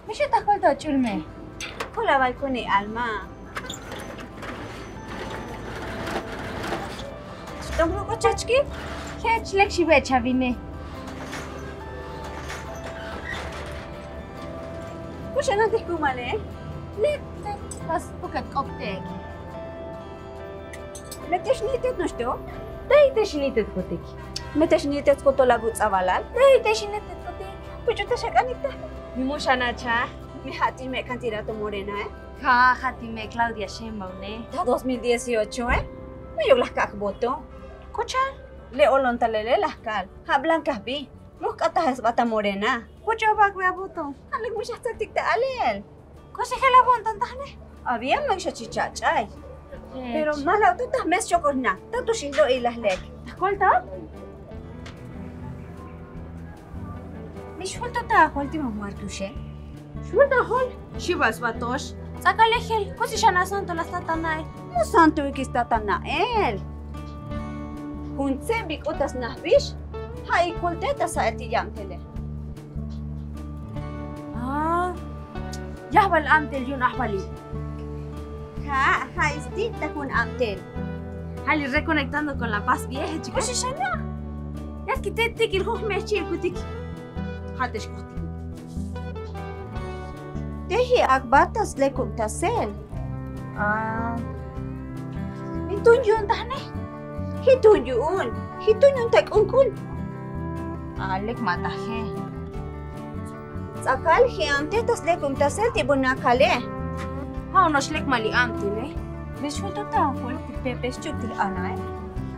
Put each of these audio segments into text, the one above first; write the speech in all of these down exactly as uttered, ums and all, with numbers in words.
Mixi' ta jol ta ch'ul me. Jol aval kuni alma. Xtom ruk' ochachki. Jech lek xibe' chavine. Kuxanan tijkumale. Lek te pas puket k'optek. Metex nitet noxto. Tey tex nitet kotik. Metex nitet kotol agutz'avalal. Tey tex nitet kotik. Puch'u ta xak'anik ta. Mi muxanacha. Mi ja' ti me' kantirato morena e. Ja' ja' ti me' claudia xembaune. Ta dos mil dieciocho e. Mi yuk laj ka'ak voto. Kucha. Le olontalele laj kal ja' blanka jbi. Moj k'ataj sba ta morena. Kucha bak ve avoto. Ja' lek muxaj tzaktik ta alel. K'uxi jel avonton tajne. Avian me xa chichach'ay. Pero ma la'uto taj mes chokol na. Tatu xijlo' ilaj lek. Tajkol ta. Mixjul to ta ajol ti mamar kuxe. Xjul ta ajol. Xibal sba tox. Tz'akal ejel. K'uxi xana santo la statana'el. Mu santo ikis tatana'el. Jun tze'en bik'u ta snajbix. Ja' ikolte ta sa'el ti yabtele. Yajbal amtel yu'un ajbalil. Ja' ja' istik ta jun amtel. Ja' li rekonektando kon la paz vieje chik'axixana. Yatki te tikil jun jmej chi'il kutik. Ja' te xkojtik. Te ji' akba ta slekub ta sel. Jitun yu'un tajne. Jitun yu'un. Jitun yu'un ta k'unk'un. Alek ma taje. Tz'akal ji' amte ta slekub ta sel ti bunakale. Ja' uno'ox lek ma li amtele. Mixjul to ta jol ti pepe xchuk ti anae.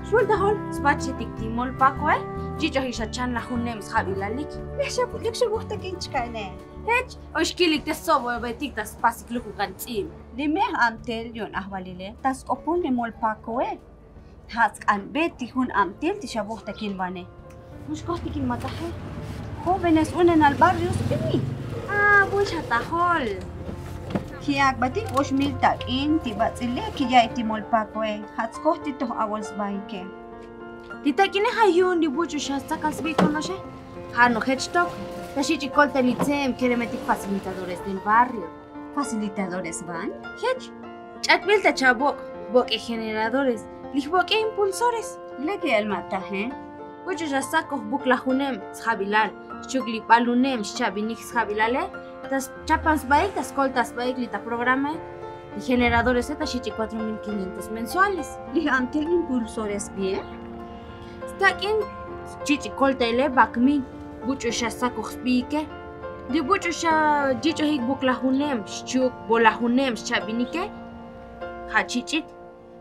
Xjul ta jol sbachetik ti molpakoe. Chich'ojik xa chanlajunem sjabilalik. Lek xa lek xa wojtakin chka'ene. Jech oxkilik te sobobetik ta spasik lukukan tz'im. Li mej amtel yu'un ajvalile ta sk'opun li molpakoe. Ja' sk'anbe ti jun amtel ti xa wojtakilbane. Jun xkojtikil mataje. Jovenes unenal barrio sbini. A bun xa ta jol. Ji' akbatik oxmil tak'in ti bats'ile kiya'i ti molpakoe. Ja' skojti toj awol sbaike. Li tak'ine ja' yu'un li buch'u xa stzakal sbi konoxe. Ja' nojech tok. Ta xich'ikol ta li tze'em keremetik facilitadores del barrio. Facilitadores van jech. Ch'akbil ta chabok'. Bok'e generadores. Li jbok'e impulsores. Lek el ma taje. Buch'u xa stzakoj buklajunem sjabilal. Xchuk li balunem xchabinik sjabilale. Ta schapan sbaik ta skolta sbaik li ta programae. Li generadores e ta xich'ik cuatro mil quinientos mensuales. Li amtil impulsores bien. Stak'in chich'i koltaile bakmin. Buch'u xa sakoj sbike. Li buch'u xa chich'ojik buklajunem xchuk bolajunem xchabinike. Ja' chich'it.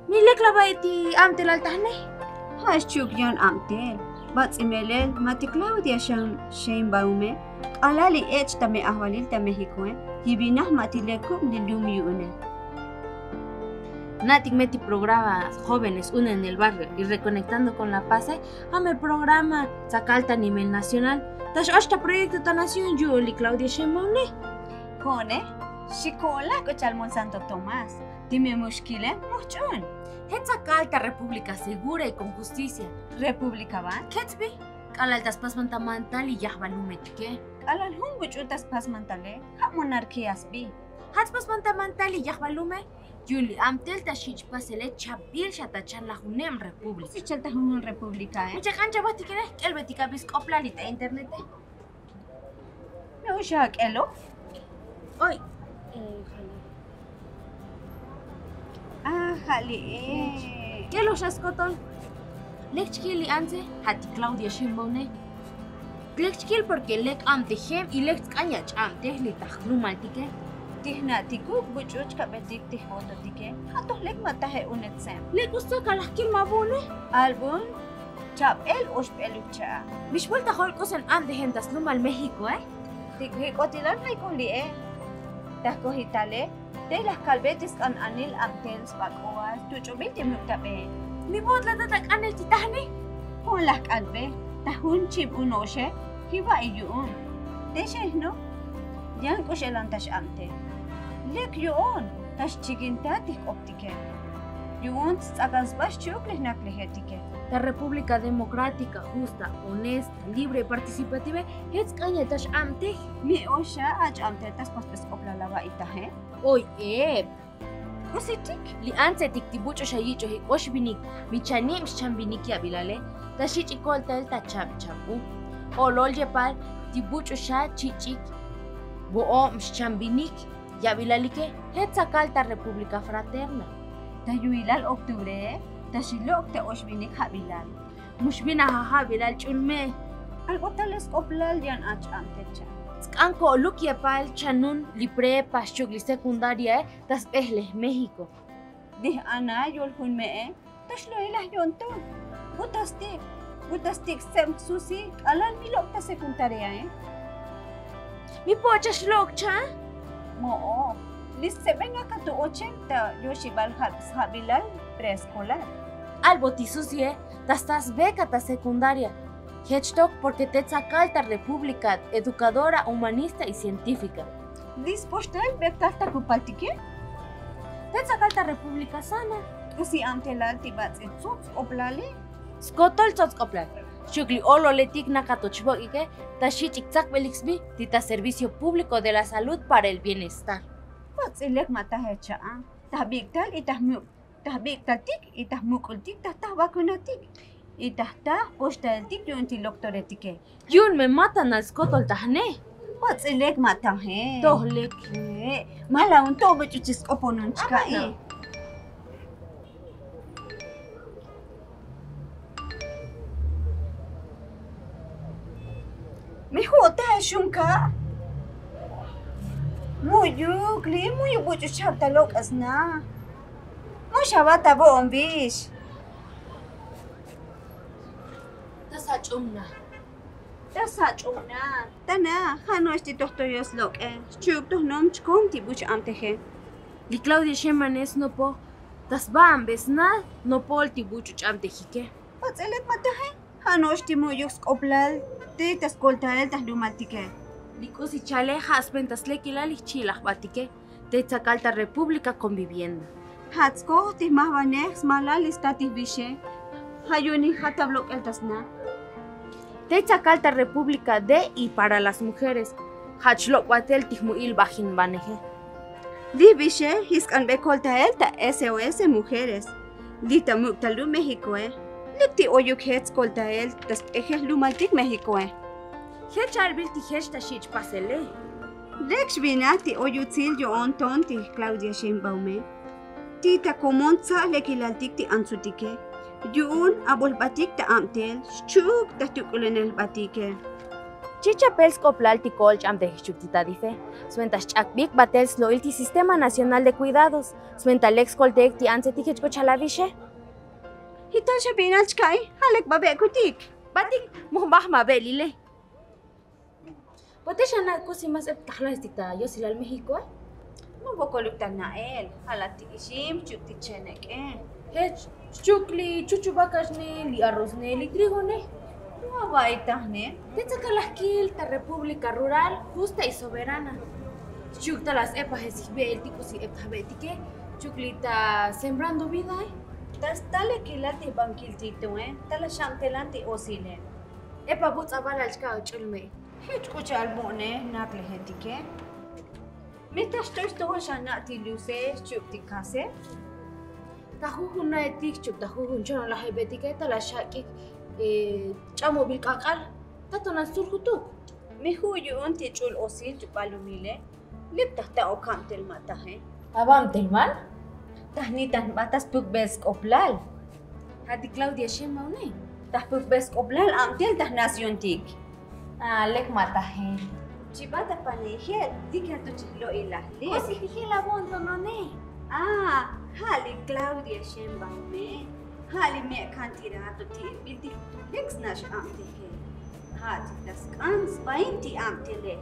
Mi lek la ba'i ti amtelal tajne. Ja' xchuk yan amtel. Bats'imelel ma ti claudia xan xeinbaume. K'alal li ech' ta me ajvalil ta mexikoe. Yibinaj ma ti lekub li lum yu'une. Na'tik me ti programa jovenes unen el barrio y rekonektando kon la pase. Ja' me programa tzakal ta nimel nacional. Ta x'och ta proyekto ta nación yu'un li claudia xenbaune. Jo'one xiko'olaj k'u cha'al mol santo tomás. Ti me muxkile mojch'un. Jech tzakal ta repúblika segura y kon justicia. Repúblika van jech sbi. K'alal ta spasman ta mantal li yajbalumetike. K'alal jun buch'u ta spasmantale. Ja' monarkía sbi. Ja' spasman ta mantal li yajbalume. Yu'un li amtel ta xich' pasele chabil xa ta chanlajunem repúblika. Sichal ta junjun repúblikae. Michak'an chabajtikine jk'elbetik abi sk'oplal li ta internete. No'ox ak'elo. Oy. Ajali e. K'elo xa skotol. Lek chkil li antze ja' ti claudia xinbone. Lek chkil porke lek amtejem y lek tzk'an ya ch'abtej li ta jlumaltike. Tijna'tikuk buch'u chkabetik ti jvototike. Ja' toj lek ma taje une tzem. Lek k'u stzakal ajkil ma vune. Albun. Chabel oxbeluk cha'a. Mixbul ta jol k'usen abdejen ta slumal méxikoe. Ti jik'otilal jayk'un li'e. Ta jkojitale. Te laj kalbe ti sk'an anil abtel sbak'oal tuch'ubil ti mluk' tabe. Mi vo'ot la ta ta k'anel ti tajni. Jun laj k'anbe ta jun chib uno'oxe. Jiva'i yu'un. Te xejno. Yan k'u x'elan ta x'abtel. Lek yu'un ta xchikinta ti jk'optike. Yu'un ts'akan sba xchi'uk lejnaklejetike. Ta repúblika demokrátika justa, honesta, libre y participative, jech sk'an ya ta x'abtej. Mi oxa ach'abtel ta spasbel sk'oplal ava'i taje. Oy ep. K'usitik? Li antsetik ti buch'u xa yich'ojik oxvinik mi chanib xchanvinik yabilale, ta xich'ik koltael ta chab chab u. Olol yepal ti buch'u xa chich'ik vo'ob xchanvinik yabilalike, jech tsakal ta repúblika fraterna. Ta yu'ilal oktubre ta xilok' ta oxvinik jabilal. Mu xvin ajajabilal ch'ulme. Albo tal sk'oplal yan ach'abtel cha'. Tsk'an ko'luk yepal chanun li prepa xchi'uk li sekundariae ta sbejlej méxiko. Dij ana yol jun me'e ta xlo'ilaj yo'nto. Vuta stik' vuta stik' stseb susi k'alal mi lok' ta sekundariae. Mi po'ocha xlok' cha'? Mo'o. Li stsebe naka tu ochenta yoxibal sjabilal preeskolar. Albo ti susie ta sta sbeka ta sekundaria. Jech tok porke te tsakal ta repúblika educadora humanista y científika. Li spoxtael bektal ta kupaltike. Te tsakal ta repúblika sana. K'usi abtelal ti bats'il tsots k'oplale. Skotol tsots k'oplal xchi'uk li ololetik naka to chvok'ike ta xich'ik tsakbelik sbi ti ta servicio públiko de la salud para el bienestar. Bats'il lek ma taje cha'a. Ta jbik'tal y ta jmuk' ta jbik'taltik y ta jmuk'ultik ta jtaj vakunatik y ta jtaj poxtaeltik yu'un ti loktoretike. Yu'un me matanal skotol ta jne. Bats'il lek ma taje. Toj lek. Mala un to buch'u chi sk'oponun chka'i. Mi ju'ta xun ka'. Mu'yuk li mu'yuk buch'u chak ta lok'esna. Mu xavat ta vo'on vix. Ta sach'um na. Ta sach'um na. Ta na ja' no'ox ti toj toyol slok'e xchi'uk toj nom chkom ti buch' abteje. Li claudia xembanes nopo ta sba ambesna nopol ti buch'u ch'abtejike. Bats'il lek ma taje. Ja' no'ox ti mu'yuk sk'oplal te ta skoltael ta jlumaltike. Li k'usi chale ja' sventa slekilal li jchi'laj jbatike te tsakal ta repúblika convivienda. Ja' tskoj ti jmajvanej smalal li sta ti jvixe. Ja' yu'un ni jatav lok'el ta sna. Te tsakal ta repúblika de y para las mujeres. Ja' chlok' batel ti jmu'il bajinvaneje. Li jvixe jis sk'anbe koltael ta sos mujeres. Li ta muk' ta lum méxikoe. Lek ti oyuk jech skoltael ta sp'ejel lumaltik méxikoe. Jech albil ti jech ta xich' pasele. Lek xvinaj ti oyutsil yo'on ton ti claudia xenbaume ti ta komon tsa' lekilaltik ti antsutike. Yu'un abol jbatik ta abtel xchi'uk ta jtuk'ulenel jbatike. Chichapel sk'oplal ti ko'ol ch'abtej xchi'uk ti ta dife sventa xch'akbik batel slo'il ti sistema nacional de cuidados. Sventa lek skoltejik ti antsetik jech k'u chalavixe. Jital xa vinal chka'i ja' lek babe'kutik. Batik mu jbaj ma be'lile. Pote xa na' k'usi mas ep ta jlanestik ta yosilal méxikoe. Mu vokoluk ta na'el ja' la ti ixim xchi'uk ti chenek'e. Jech xchi'uk li chuchubakaxne li arrozne li trigone. Mu ava'i tajne. Te tsakal laj kil ta repúblika rural justa y soberana. Xchi'uk ta la s-epajesik jbe'el ti k'usi ep ta jbe'tike xchi'uk li ta sembrando vidae. Ta sta lekilal ti jbankil titoe ta la xabtelan ti osile. Epa buts'abalal chka' ch'ul me'. Jech k'u cha'al mu'ne naklejetike. Mi ta xtoy xtojon xa na' ti luse xchi'uk ti kase. Ta jujun na'etik xchi'uk ta jujun chonolajebetike ta la xak'ik ch'amobil k'ak'al. Ta tonan sturjutuk. Mi ju' yu'un ti ch'ul osil tu balumile. Lek ta jta' okabtel ma taje. Ababtel man. Ta jnitan jba ta spukbel sk'oplal. Ja' ti claudia xenbaune. Ta jpukbel sk'oplal abtel ta jnaciontik. A lek ma taje. Chibat ta panejel. Lik jal to chijlo'ilaj lek. K'usi ti jel avo'on tonone. A ja' li claudia xenbaume. Ja' li me' kantirato ti ilbil ti lek sna' x'abtele. Ja' ti ta sk'an sbain ti abtele.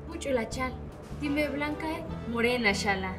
Buch'u la chal ti me' blankae. Morena xala.